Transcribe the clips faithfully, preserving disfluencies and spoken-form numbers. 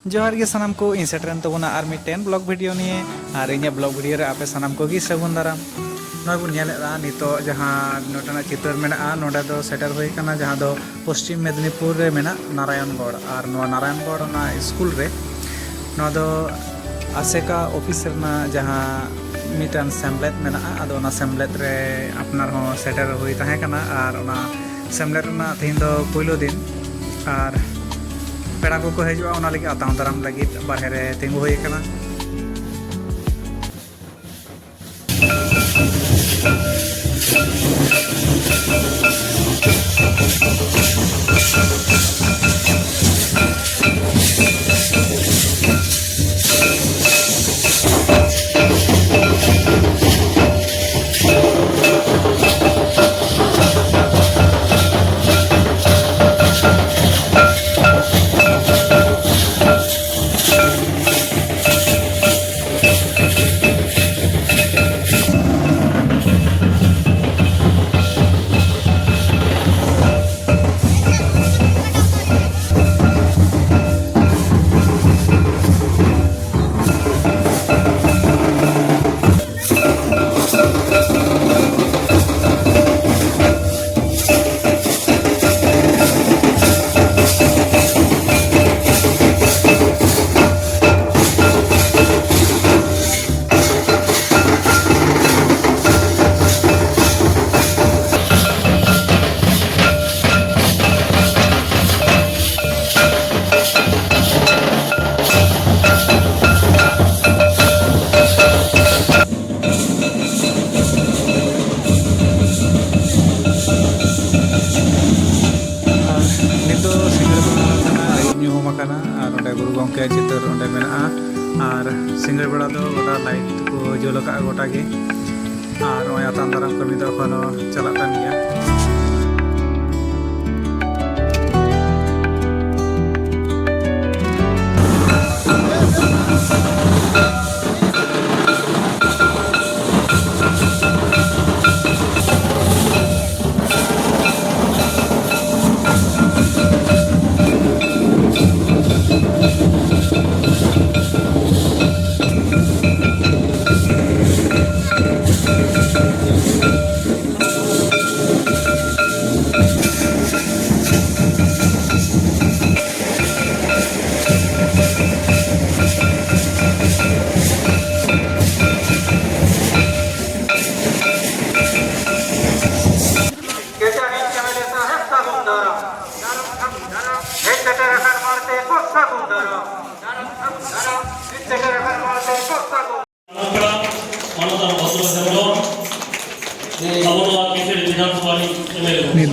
ᱡᱚᱦᱟᱨ ᱜᱮ ᱥᱟᱱᱟᱢ ᱠᱚ, ᱤᱧ ᱥᱮᱴᱮᱨᱮᱱ ᱛᱟᱵᱚᱱᱟ ᱟᱨ ᱢᱤᱫᱴᱮᱱ ᱵᱞᱚᱜ ᱵᱷᱤᱰᱤᱭᱳ ᱱᱤᱭᱮ᱾ ᱟᱨ ᱤᱧᱟᱹᱜ ᱵᱞᱚᱜ ᱵᱷᱤᱰᱤᱭᱳ ᱨᱮ ᱟᱯᱮ ᱥᱟᱱᱟᱢ ᱠᱚᱜᱮ ᱥᱟᱹᱜᱩᱱ ᱫᱟᱨᱟᱢ᱾ ᱱᱚᱜᱼᱚᱭ ᱵᱚᱱ ᱧᱮᱞᱮᱫᱼᱟ ᱱᱤᱛᱚᱜ ᱡᱟᱦᱟᱸ ᱱᱚᱰᱮᱱᱟᱜ ᱪᱤᱛᱟᱹᱨ ᱢᱮᱱᱟᱜᱼᱟ, ᱱᱚᱰᱮ ᱫᱚ ᱥᱮᱴᱮᱨ ᱦᱩᱭ ᱟᱠᱟᱱᱟ ᱡᱟᱦᱟᱸ ᱫᱚ ᱯᱚᱥᱪᱤᱢ ᱢᱮᱫᱽᱱᱤᱯᱩᱨ ᱨᱮ ᱢᱮᱱᱟᱜ ᱱᱟᱨᱟᱭᱚᱱᱜᱚᱲ᱾ ᱟᱨ ᱱᱚᱣᱟ ᱱᱟᱨᱟᱭᱚᱱᱜᱚᱲ ᱚᱱᱟ ᱥᱠᱩᱞ ᱨᱮ, ᱱᱚᱣᱟ ᱫᱚ ᱟᱥᱮᱠᱟ ᱚᱯᱷᱤᱥ ᱨᱮᱱᱟᱜ ᱡᱟᱦᱟᱸ ᱢᱤᱫᱴᱟᱝ ᱥᱮᱢᱞᱮᱫ ᱢᱮᱱᱟᱜᱼᱟ, ᱟᱫᱚ ᱚᱱᱟ ᱥᱮᱢᱞᱮᱫ ᱨᱮ ᱟᱯᱱᱟᱨ ᱦᱚᱸ ᱥᱮᱴᱮᱨ ᱦᱩᱭ ᱛᱟᱦᱮᱸ ᱠᱟᱱᱟ᱾ ᱟᱨ ᱚᱱᱟ ᱥᱮᱢᱞᱮᱫ ᱨᱮᱱᱟᱜ ᱛᱮᱦᱮᱧ ᱫᱚ ᱯᱩᱭᱞᱩ ᱫᱤᱱ, ᱟᱨ ᱯᱮᱲᱟ ᱠᱚᱠᱚ ᱦᱤᱡᱩᱜᱼᱟ, ᱚᱱᱟ ᱞᱟᱹᱜᱤᱫ ᱟᱛᱟᱝ ᱫᱟᱨᱟᱢ ᱞᱟᱹᱜᱤᱫ ᱵᱟᱨᱦᱮ ᱨᱮ ᱛᱤᱸᱜᱩ ᱦᱩᱭ ᱟᱠᱟᱱᱟ᱾ ᱟᱨ ᱱᱤᱛ ᱫᱚ ᱥᱤᱸᱜᱟᱹᱲ ᱵᱮᱲᱟ ᱠᱟᱱᱟ, ᱟᱹᱭᱩᱵ ᱧᱩᱦᱩᱢ ᱟᱠᱟᱱᱟ᱾ ᱟᱨ ᱱᱚᱰᱮ ᱜᱩᱨᱩ ᱜᱚᱢᱠᱮᱭᱟᱜ ᱪᱤᱛᱟᱹᱨ ᱚᱸᱰᱮ ᱢᱮᱱᱟᱜᱼᱟ᱾ ᱟᱨ ᱥᱤᱸᱜᱟᱹᱲ ᱵᱮᱲᱟ ᱫᱚ ᱜᱚᱴᱟ ᱞᱟᱭᱤᱴ ᱠᱚ ᱡᱩᱞ ᱟᱠᱟᱫᱼᱟ ᱜᱚᱴᱟ ᱜᱮ᱾ ᱟᱨ ᱱᱚᱜᱼᱚᱭ ᱟᱛᱟᱝ ᱫᱟᱨᱟᱢ ᱠᱟᱹᱢᱤ ᱫᱚ ᱮᱠᱷᱚᱱᱳ ᱪᱟᱞᱟᱜ ᱠᱟᱱ ᱜᱮᱭᱟ᱾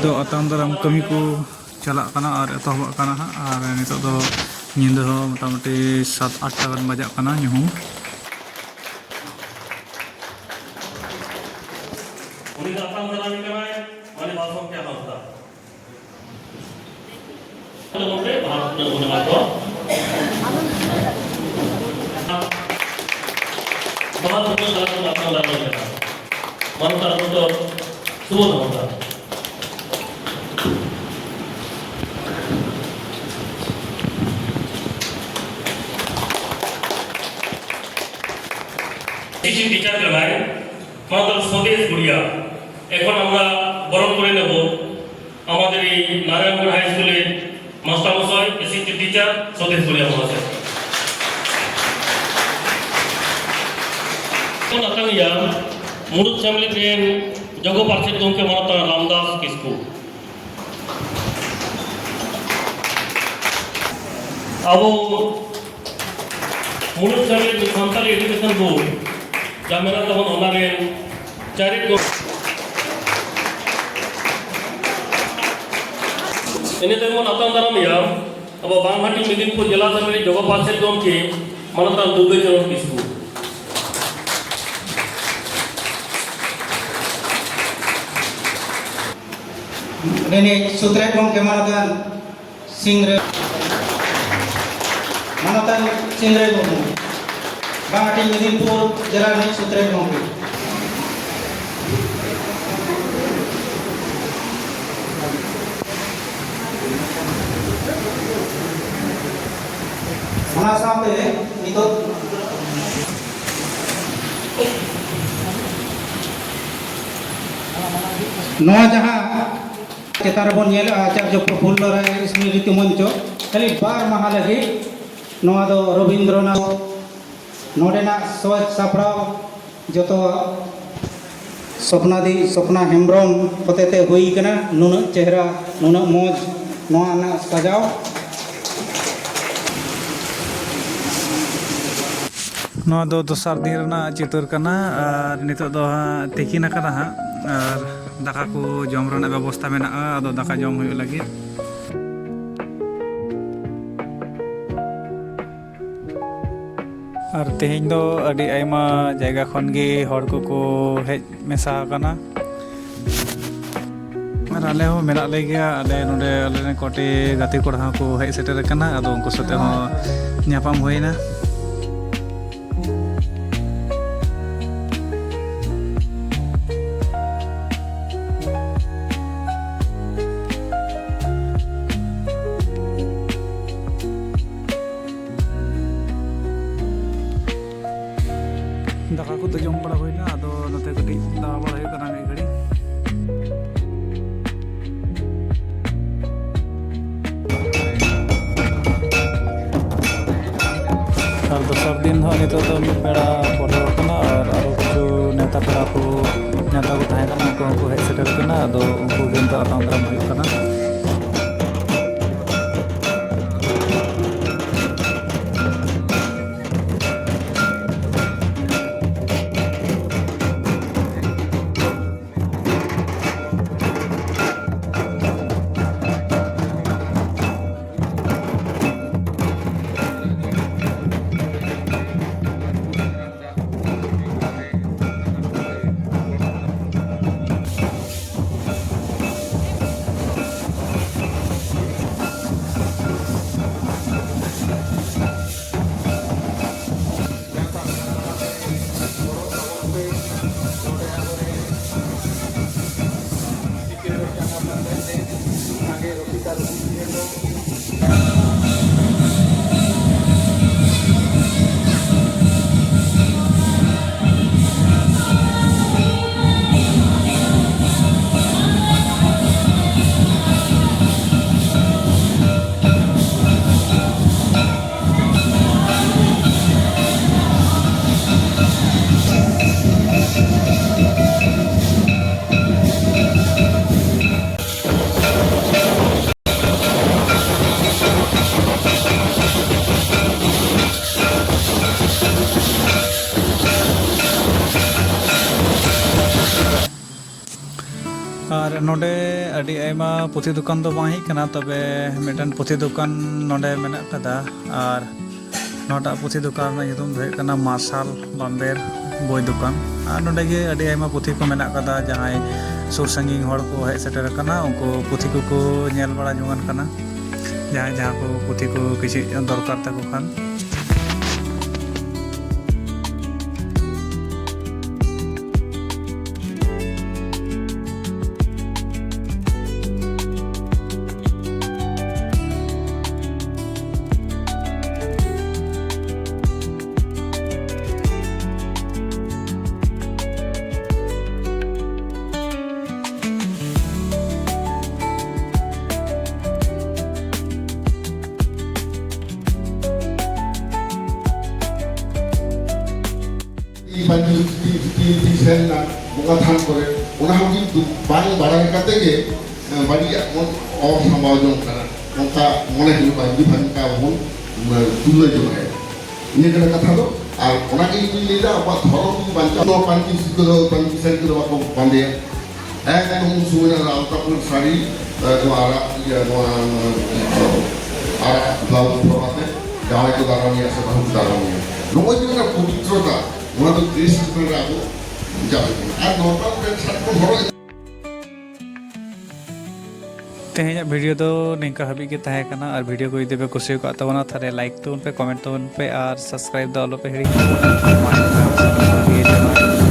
ᱛᱚ, ᱟᱛᱟᱝ ᱫᱟᱨᱟᱢ ᱠᱟᱹᱢᱤ ᱠᱚ ᱪᱟᱞᱟᱜ ᱠᱟᱱᱟ ᱟᱨ ᱮᱛᱚᱦᱚᱵᱚᱜ ᱠᱟᱱᱟ ᱦᱟᱸᱜ᱾ ᱟᱨ ᱱᱤᱛᱚᱜ ᱫᱚ ᱧᱤᱫᱟᱹ ᱦᱚᱸ ᱢᱚᱴᱟᱢᱩᱴᱤ ᱥᱟᱛ ᱟᱴᱴᱟ ᱜᱟᱱ ᱵᱟᱡᱟᱜ ᱠᱟᱱᱟ ᱧᱩᱦᱩᱢ᱾ ᱩᱱᱤ ᱫᱚ ᱟᱛᱟᱝ ᱫᱟᱨᱟᱢᱤᱡ ᱠᱟᱱᱟᱭ, ᱢᱟᱱᱮ ᱵᱟᱥᱚᱱᱛᱤ ᱦᱟᱸᱥᱫᱟ᱾ ᱜᱚᱢᱠᱮ, ᱵᱟᱦᱟ ᱛᱷᱩᱯᱱᱟᱹ ᱠᱚ ᱮᱢᱟ ᱠᱚᱣᱟ᱾ ᱵᱟᱦᱟ ᱛᱷᱩᱯᱱᱟᱹ ᱛᱟᱞᱟ ᱛᱮᱵᱚᱱ ᱟᱛᱟᱝ ᱫᱟᱨᱟᱢ ᱠᱟᱱᱟ᱾ ᱢᱟᱱᱚᱛᱟᱱ ᱰᱚᱠᱴᱚᱨ ᱥᱩᱵᱳᱫᱷ ᱦᱟᱸᱥᱫᱟ᱾ টিচার কানাই, মাননীয় স্বদেশ গুড়িয়া। এখন আমরা বরণ করে নেব আমাদের এই নারায়ণপুর হাই স্কুলের মাস্টারমশাই, এসএসটি টিচার স্বদেশ গুড়িয়া মহাশয়। ᱠᱚ ᱟᱛᱟᱝ ᱮᱭᱟ ᱢᱩᱬᱩᱫ ᱥᱮᱢᱞᱮᱫ ᱨᱮᱱ ᱡᱚᱜᱚ ᱯᱟᱨᱥᱮᱛ ᱜᱚᱢᱠᱮ ᱢᱟᱱᱚᱛᱟᱱ ᱨᱟᱢᱫᱟᱥ ᱠᱤᱥᱠᱩ᱾ ᱟᱵᱚ ᱢᱩᱬᱩᱫ ᱥᱮᱢᱞᱮᱫ ᱥᱟᱱᱛᱟᱲᱤ ᱮᱰᱩᱠᱮᱥᱚᱱ ᱵᱳᱨᱰ ᱡᱟᱦᱟᱸ ᱢᱮᱱᱟᱜ ᱛᱟᱵᱚᱱ, ᱚᱱᱟ ᱨᱮᱱ ᱪᱟᱨᱮᱡ ᱠᱚ᱾ ᱤᱱᱟᱹ ᱛᱟᱭᱚᱢ ᱵᱚᱱ ᱟᱛᱟᱝ ᱫᱟᱨᱟᱢ ᱮᱭᱟ ᱟᱵᱚ ᱵᱟᱝᱦᱟᱴᱤ ᱢᱮᱫᱤᱱᱯᱩᱨ ᱡᱮᱞᱟ ᱥᱮᱢᱞᱮᱫ ᱡᱚᱜᱚ ᱯᱟᱨᱥᱮᱛ ᱜᱚᱢᱠᱮ ᱢᱟᱱᱚᱛᱟᱱ ᱫᱩᱨᱜᱟᱹ ᱪᱚᱨᱚᱬ ᱠᱤᱥᱠᱩ᱾ ᱨᱤᱱᱤᱡ ᱥᱩᱛᱨᱮᱛ ᱜᱚᱢᱠᱮ ᱢᱟᱱᱚᱛᱟᱱ ᱥᱤᱝᱨᱟᱹᱭ, ᱢᱟᱱᱚᱛᱟᱱ ᱥᱤᱝᱨᱟᱹᱭ ᱢᱩᱨᱢᱩ, ᱵᱟᱝᱦᱟᱴᱤ ᱢᱮᱫᱤᱱᱯᱩᱨ ᱡᱮᱞᱟ ᱨᱤᱱᱤᱡ ᱥᱩᱛᱨᱮᱛ ᱜᱚᱢᱠᱮ᱾ ᱚᱱᱟ ᱥᱟᱶᱛᱮ ᱱᱤᱛᱚᱜ ᱱᱚᱣᱟ ᱡᱟᱦᱟᱸ ᱪᱮᱛᱟᱱ ᱨᱮᱵᱚᱱ ᱧᱮᱞᱮᱜᱼᱟ, ᱟᱪᱟᱨᱡᱚ ᱯᱨᱚᱯᱷᱩᱞᱞᱚ ᱨᱟᱭ ᱥᱢᱨᱤᱛᱤ ᱢᱚᱧᱪᱚ, ᱠᱷᱟᱹᱞᱤ ᱵᱟᱨ ᱢᱟᱦᱟ ᱞᱟᱹᱜᱤᱫ ᱱᱚᱣᱟ ᱫᱚ ᱨᱚᱵᱤᱱᱫᱨᱚᱱᱟᱛᱷ, ᱱᱚᱰᱮᱱᱟᱜ ᱥᱚᱡᱽ ᱥᱟᱯᱲᱟᱣ ᱡᱚᱛᱚ ᱥᱚᱯᱱᱟᱫᱤ, ᱥᱚᱯᱱᱟ ᱦᱮᱢᱵᱨᱚᱢ ᱦᱚᱛᱮᱛᱮ ᱦᱩᱭ ᱠᱟᱱᱟ᱾ ᱱᱩᱱᱟᱹᱜ ᱪᱮᱦᱨᱟ, ᱱᱩᱱᱟᱹᱜ ᱢᱚᱡᱽ ᱱᱚᱣᱟ ᱨᱮᱱᱟᱜ ᱥᱟᱡᱟᱣ᱾ ᱱᱚᱣᱟ ᱫᱚ ᱫᱚᱥᱟᱨ ᱫᱤᱱ ᱨᱮᱱᱟᱜ ᱪᱤᱛᱟᱹᱨ ᱠᱟᱱᱟ ᱟᱨ ᱱᱤᱛᱚᱜ ᱫᱚ ᱦᱟᱸᱜ ᱛᱤᱠᱤᱱ ᱟᱠᱟᱱᱟ ᱦᱟᱸᱜ᱾ ᱟᱨ ᱫᱟᱠᱟ ᱠᱚ ᱡᱚᱢ ᱨᱮᱱᱟᱜ ᱵᱮᱵᱚᱥᱛᱟ ᱢᱮᱱᱟᱜᱼᱟ, ᱟᱫᱚ ᱫᱟᱠᱟ ᱡᱚᱢ ᱦᱩᱭᱩᱜ ᱞᱟᱹᱜᱤᱫ᱾ ᱟᱨ ᱛᱮᱦᱮᱧ ᱫᱚ ᱟᱹᱰᱤ ᱟᱭᱢᱟ ᱡᱟᱭᱜᱟ ᱠᱷᱚᱱ ᱜᱮ ᱦᱚᱲ ᱠᱚᱠᱚ ᱦᱮᱡ ᱢᱮᱥᱟ ᱟᱠᱟᱱᱟ᱾ ᱟᱨ ᱟᱞᱮ ᱦᱚᱸ ᱢᱮᱱᱟᱜ ᱞᱮ ᱜᱮᱭᱟ, ᱟᱞᱮ ᱱᱚᱰᱮ ᱟᱞᱮ ᱨᱮᱱ ᱠᱚᱴᱤ ᱜᱟᱛᱮ ᱠᱚᱲᱟ ᱦᱚᱸ ᱠᱚ ᱦᱮᱡ ᱥᱮᱴᱮᱨ ᱟᱠᱟᱱᱟ, ᱟᱫᱚ ᱩᱱᱠᱩ ᱥᱟᱛᱮ ᱦᱚᱸ ᱧᱟᱯᱟᱢ ᱦᱩᱭᱱᱟ᱾ ᱫᱟᱠᱟ ᱠᱚᱫᱚ ᱡᱚᱢ ᱵᱟᱲᱟ ᱦᱩᱭᱱᱟ, ᱟᱫᱚ ᱱᱚᱛᱮ ᱠᱟᱹᱴᱤᱡ ᱫᱟᱬᱟ ᱵᱟᱲᱟ ᱦᱩᱭᱩᱜ ᱠᱟᱱᱟ ᱢᱤᱫ ᱜᱷᱟᱹᱲᱤ᱾ ᱟᱨ ᱫᱚᱥᱟᱨ ᱫᱤᱱ ᱦᱚᱸ ᱱᱤᱛᱚᱜ ᱫᱚ ᱢᱤᱫ ᱯᱮᱲᱟ ᱯᱚᱨᱮ ᱠᱟᱱᱟ, ᱟᱨ ᱟᱨᱚ ᱠᱤᱪᱷᱩ ᱱᱮᱣᱛᱟ ᱯᱮᱲᱟ ᱠᱚ, ᱱᱮᱣᱛᱟ ᱠᱚ ᱛᱟᱦᱮᱸ ᱠᱟᱱᱟ, ᱩᱱᱠᱩ ᱦᱚᱸᱠᱚ ᱦᱮᱡ ᱥᱮᱴᱮᱨ ᱠᱟᱱᱟ᱾ ᱟᱫᱚ ᱩᱱᱠᱩ ᱜᱮ ᱱᱤᱛᱚᱜ ᱟᱛᱟᱝ ᱫᱟᱨᱟᱢ ᱦᱩᱭᱩᱜ ᱠᱟᱱᱟ᱾ ᱟᱨ ᱱᱚᱰᱮ ᱟᱹᱰᱤ ᱟᱭᱢᱟ ᱯᱩᱛᱷᱤ ᱫᱚᱠᱟᱱ ᱫᱚ ᱵᱟᱝ ᱦᱮᱡ ᱠᱟᱱᱟ, ᱛᱚᱵᱮ ᱢᱤᱫᱴᱮᱱ ᱯᱩᱛᱷᱤ ᱫᱚᱠᱟᱱ ᱱᱚᱰᱮ ᱢᱮᱱᱟᱜ ᱠᱟᱫᱟ᱾ ᱟᱨ ᱱᱚᱣᱟᱴᱟᱜ ᱯᱩᱛᱷᱤ ᱫᱚᱠᱟᱱ ᱨᱮᱱᱟᱜ ᱧᱩᱛᱩᱢ ᱫᱚ ᱦᱩᱭᱩᱜ ᱠᱟᱱᱟ ᱢᱟᱨᱥᱟᱞ ᱵᱟᱢᱵᱮᱨ ᱵᱳᱭ ᱫᱚᱠᱟᱱ᱾ ᱟᱨ ᱱᱚᱰᱮ ᱜᱮ ᱟᱹᱰᱤ ᱟᱭᱢᱟ ᱯᱩᱛᱷᱤ ᱠᱚ ᱢᱮᱱᱟᱜ ᱠᱟᱫᱟ᱾ ᱡᱟᱦᱟᱸᱭ ᱥᱩᱨ ᱥᱟᱺᱜᱤᱧ ᱦᱚᱲ ᱠᱚ ᱦᱮᱡ ᱥᱮᱴᱮᱨ ᱟᱠᱟᱱᱟ, ᱩᱱᱠᱩ ᱯᱩᱛᱷᱤ ᱠᱚᱠᱚ ᱧᱮᱞ ᱵᱟᱲᱟ ᱡᱚᱝ ᱠᱟᱱᱟ, ᱡᱟᱦᱟᱸᱭ ᱡᱟᱦᱟᱸ ᱠᱚ ᱯᱩᱛᱷᱤ ᱠᱚ ᱠᱤᱪᱷᱩ ᱫᱚᱨᱠᱟᱨ ᱛᱟᱠᱚ ᱠᱷᱟᱱ᱾ ᱯᱟᱹᱧᱪᱤ ᱫᱷᱩᱛᱤ, ᱫᱷᱩᱛᱤ, ᱫᱷᱩᱛᱤ ᱥᱮᱱ ᱮᱱᱟ ᱵᱚᱸᱜᱟ ᱛᱷᱟᱱ ᱠᱚᱨᱮ, ᱚᱱᱟ ᱦᱚᱸ ᱠᱤᱱᱛᱩ ᱵᱟᱝ ᱵᱟᱲᱟᱭ ᱠᱟᱛᱮ ᱜᱮ, ᱮ, ᱵᱟᱹᱲᱤᱡᱟᱜ ᱵᱚᱱ ᱚᱨ ᱥᱟᱢᱵᱟᱣ ᱡᱚᱝ ᱠᱟᱱᱟ᱾ ᱚᱱᱠᱟ ᱢᱚᱱᱮ ᱦᱩᱭᱩᱜᱼᱟ, ᱡᱩᱫᱤ ᱵᱷᱟᱹᱜᱤ ᱠᱟ ᱵᱚᱱ, ᱮ, ᱛᱩᱞᱟᱹ ᱡᱚᱠᱷᱟᱭᱟ᱾ ᱤᱱᱟᱹ ᱠᱟᱱᱟ ᱠᱟᱛᱷᱟ ᱫᱚ᱾ ᱟᱨ ᱚᱱᱟ ᱜᱮ ᱤᱧ ᱞᱟᱹᱭ ᱮᱫᱟ, ᱟᱵᱚᱣᱟᱜ ᱫᱷᱚᱨᱚᱢ ᱡᱩᱫᱤ ᱵᱟᱧᱪᱟᱣ, ᱱᱚᱣᱟ ᱯᱟᱹᱧᱪᱤ ᱥᱟᱹᱲᱤ ᱠᱚᱫᱚ, ᱯᱟᱹᱧᱪᱤ ᱥᱟᱹᱲᱤ ᱠᱚᱫᱚ ᱵᱟᱠᱚ ᱵᱟᱸᱫᱮᱭᱟ᱾ ᱮᱠᱫᱚᱢ ᱩᱱ ᱥᱚᱢᱚᱭ ᱚᱱᱟ ᱟᱞᱛᱟ ᱯᱟᱹᱲ ᱥᱟᱹᱲᱤ, ᱮ, ᱱᱚᱣᱟ ᱟᱨᱟᱜ, ᱤᱭᱟᱹ, ᱱᱚᱣᱟ, ᱱᱚᱣᱟ, ᱟᱨᱟᱜ ᱵᱞᱟᱩᱡᱽ ᱦᱚᱨᱚᱜ ᱠᱟᱛᱮ ᱡᱟᱶᱟᱭ ᱠᱚ ᱫᱟᱨᱟᱢᱮᱭᱟ ᱥᱮ ᱵᱟᱹᱦᱩ ᱠᱚ ᱫᱟᱨᱟᱢᱮᱭᱟ᱾ ᱱᱚᱜᱼᱚᱭ ᱡᱮ ᱚᱱᱟ ᱯᱚᱵᱤᱛᱨᱚᱛᱟ, ᱱᱚᱣᱟ ᱫᱚ ᱰᱨᱮᱥ ᱪᱮᱛᱟᱱ ᱨᱮ ᱟᱵᱚ ᱡᱟᱹᱥᱛᱤ᱾ ᱟᱨ ᱱᱚᱨᱢᱟᱞ ᱯᱮᱱᱴ ᱥᱟᱨᱴ ᱠᱚ ᱦᱚᱨᱚᱜ ᱮᱫᱟ᱾ ᱛᱮᱦᱮᱧᱟᱜ ᱵᱷᱤᱰᱤᱭᱳ ᱫᱚ ᱱᱤᱝᱠᱟ ᱦᱟᱹᱵᱤᱡ ᱜᱮ ᱛᱟᱦᱮᱸ ᱠᱟᱱᱟ᱾ ᱟᱨ ᱵᱷᱤᱰᱤᱭᱳ ᱠᱚ ᱡᱩᱫᱤ ᱯᱮ ᱠᱩᱥᱤ ᱟᱠᱟᱫ ᱛᱟᱵᱚᱱᱟ, ᱛᱟᱦᱚᱞᱮ ᱞᱟᱭᱤᱠ ᱛᱟᱵᱚᱱ ᱯᱮ, ᱠᱚᱢᱮᱱᱴ ᱛᱟᱵᱚᱱ ᱯᱮ ᱟᱨ ᱥᱟᱵᱥᱠᱨᱟᱭᱤᱵ ᱫᱚ ᱟᱞᱚ ᱯᱮ ᱦᱤᱲᱤᱧᱟ᱾ ᱢᱟ ᱮᱱᱠᱷᱟᱱ ᱥᱟᱱᱟᱢ ᱠᱚᱜᱮ ᱡᱚᱦᱟᱨ᱾